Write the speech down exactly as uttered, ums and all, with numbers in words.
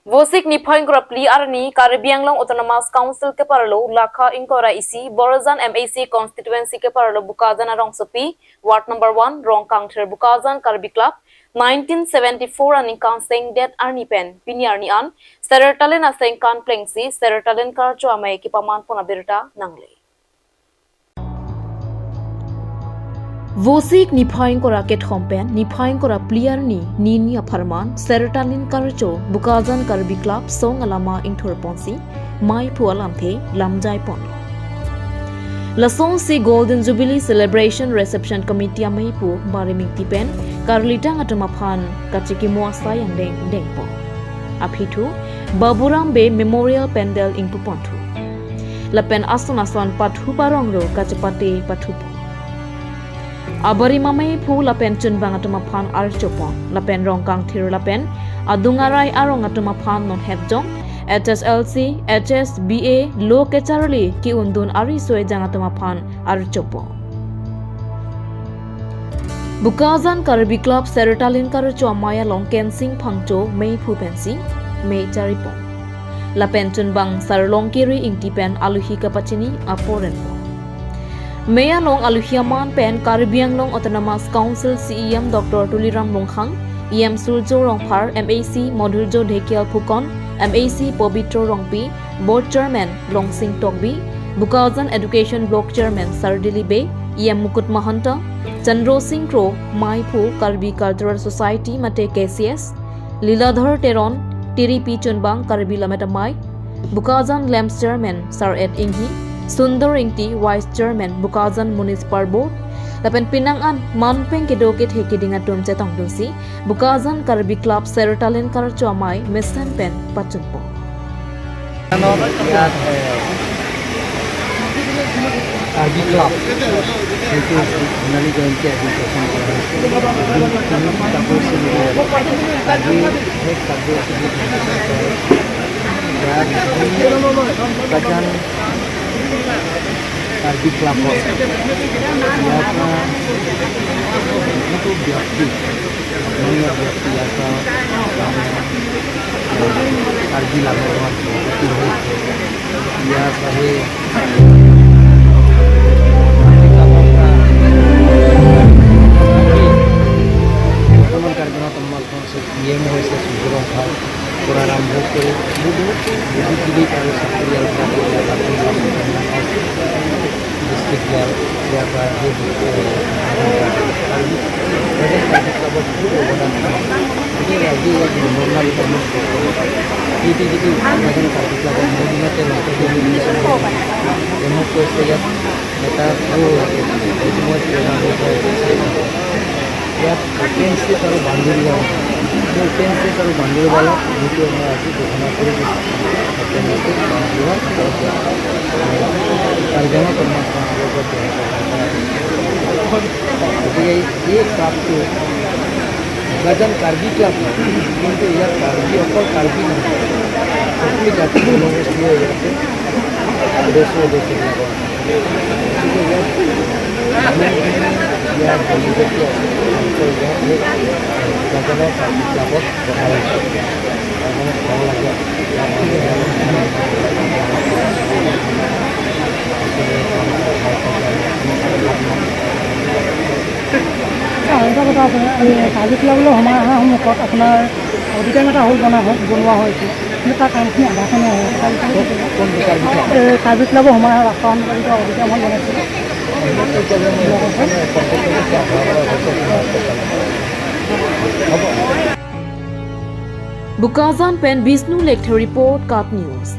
Vosik niphai ingkoi ra phli arni Karbi Anglong Autonomous Council keparlo Lakha ingkoi ra isi Borjan M A C constituency keparlo Bokajan arongsopi, ward number one, Rongkangthir, Bokajan Karbi Club, nineteen seventy-four aningkan sengdet arni pen pini arni an Seretalin asengkan plengsi Seretalin karcho amei kepaman pon abirta nangle. Vosik niphai ingkoi ra kethom pen niphai ingkoi ra phli arni nini apharman Seretalin karcho Bokajan Karbi Club song alama ingthur ponsi meiphu alamthe lamjai pon. Lasonsi Golden Jubilee Celebration Reception Committee ameiphu Barim Ingti pen karlitang atum aphan kachikimo asai angdeng dengpo. Aphi thu Baburam Bey Memorial Pandal ingpu ponthu. Lapen ason ason pathu parong ro kachepate pathupo. Abarim ameiphu lapen chunbang atum aphan archopon. Lapen Rongkangthir lapen adung arai arong atum aphan non hetjong H S L C, H S, B A, lo kecharli ke-undun ari soejang atum aphan archopo. Bokajan Karbi Club Seretalin karcho amei along Kensing Phangcho meiphu pensi mei charipon. Lapen chunbang Sarlongkiri Ingti pen aluhi kapachini apor enpo. Mei along aluhi aman pen Karbi Anglong Autonomous Council C E M Doctor Tuliram Ronghang, E M Surjya Rongphar, M A C Madhurjya Dhekial Phukan, M A C Pabitra Rongpi, Board Chairman Longsing Tokbi, Bokajan Education Block Chairman Sar Dilip Bey, E M Mukut Mahanta, Chandra Singh Kro, meiphu Karbi Cultural Society mate K C S, Liladhar Teron, T D P chunbang Karbi Lammet Amei, Bokajan Lamps Chairman Sar Ed Inghi, Sundar Ingti, Vice Chairman Bokajan Municipal Board, lapen penang an manpeng kedo kethe keding atum chetongdunsi Bokajan Karbi Club Seretalin karcho amei mesen pen pachunpo. ইয়াত, এ, কাৰ্বি ক্লাব, যিটো সোণালী জয়ন্তী আজি উদযাপন কৰা হৈছে। আজি সেই কাৰ্যসূচীটো ইয়াত কাৰ্বি, কাৰ্বি কাৰ্বি ক্লাবৰ ইয়াৰ পৰা বহুতো ব্যক্তি, স্থানীয় ব্যক্তি ইয়াৰ পৰা কাৰ্বি লাভৱান হৈছে। ইয়াৰ পৰা সেই বৰ্তমান কাৰ্বি আংলং পি এম হৈছে সূৰ্য ৰংফাৰ পৰা আৰম্ভ কৰি বহুত বুদ্ধিজীৱী আৰু চাকৰিয়াল ডিষ্ট্ৰিক্ট ইয়াৰ, ইয়াৰ পৰা সেই আৰু কাৰ্বি ক্লাবত বহুত অৱদান আছে। গতিকে আজি ইয়াত মণ্ডল ক্ৰিয়েটিভিটি এজন কাৰ্বি ক্লাবত মোৰ দিনতে জন্ম কৰিছে। ইয়াত এটা সৰু লাগে, সেইটো মই ইয়াত অপেন স্পেচ আৰু বাউণ্ডেৰী ৱাল, সেই অপেন স্পেচ আৰু বাউণ্ডেৰী ৱালত যিটো আমাৰ আজি ঘোষণা কৰি দিছে, open space boundary wall, Karbi Anglong কৰ্মসংস্থানৰ লগত জড়িত। গতিকে এই ক্লাবটো গাজন কাৰ্বি ক্লাব হয়, কিন্তু ইয়াত কাৰ্বি, অকল কাৰ্বি নহয়, সকলো জাতি জনগোষ্ঠীয়ে ইয়াতে সদস্য সদস্যবিলাকৰ আচ্ছা, আৰু এটা কথা আছে, এই কাৰ্বি ক্লাবলৈ সোমাই অহাৰ সন্মুখত আপোনাৰ অডিটৰিয়াম এটা হ'ল বনা হয়, বনোৱা হৈছে। কিন্তু তাৰ কামখিনি আধাখনে হয়। কোনটো কাৰ্বি ক্লাব? এই কাৰ্বি ক্লাবৰ সোমাই অহা ৰাস্তাখন, কিবা অডিটৰিয়াম এখন বনাইছে। Bokajan pen Bishnu Lekthe report, KAT News.